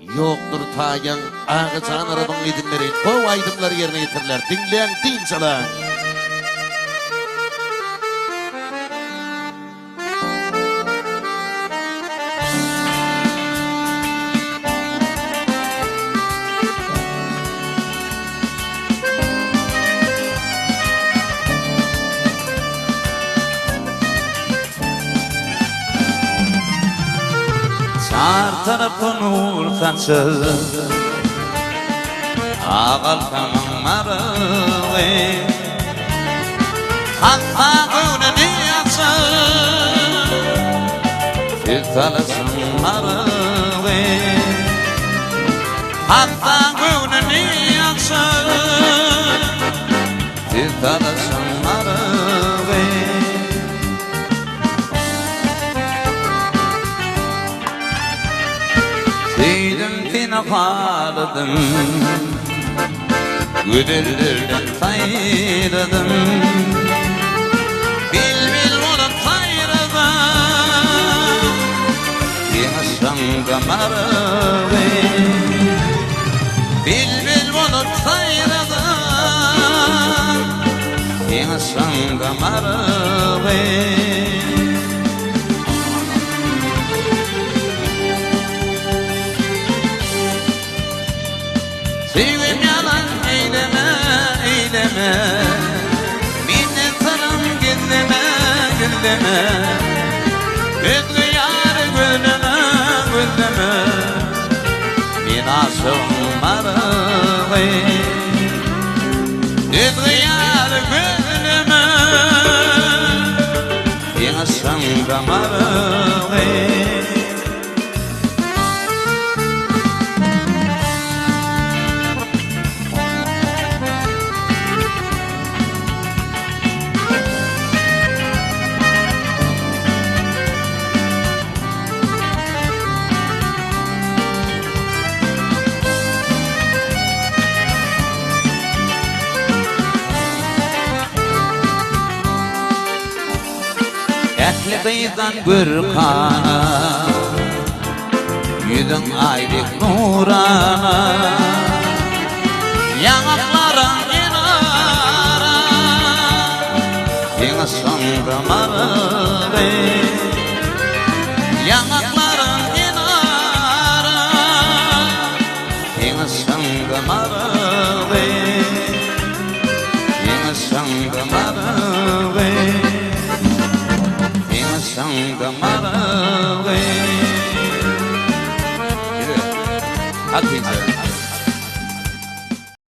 Ýokdur taýyň Agajan Arabyň edinleri gowy aýdymlar ýerine ýetiriler diňläň dynç alaň. Çar tarapa nur saçyp, Ak altamyň marygy. Hatda göwnüni açyp, Söz salyşyň marygy. Hatda göwnüni açyp, Söz salyşyň marygy. Söýdüm seni haladym Gözellerden saýladym Bilbil bolup saýradym Seň yşgyňda marygy Bilbil bolup saýradym Seň yşgyňda marygy. Söýgim ýalan eýleme, eýleme Menden syrym gizleme, gizleme Özge ýary gözleme, gözleme Men aşygyň marygy Özge ýary gözleme Seň yşgyňda marygy. Ähli gyzdan görkana, Ýüzüň aý dek nurana, Ýaňaklaryň kenara, Seň yşgyňda maryly. Ýaňaklaryň kenara, Seň yşgyňda maryly. Seň yşgyňda maryly. Seň yşgyňda maryly. Hakyja.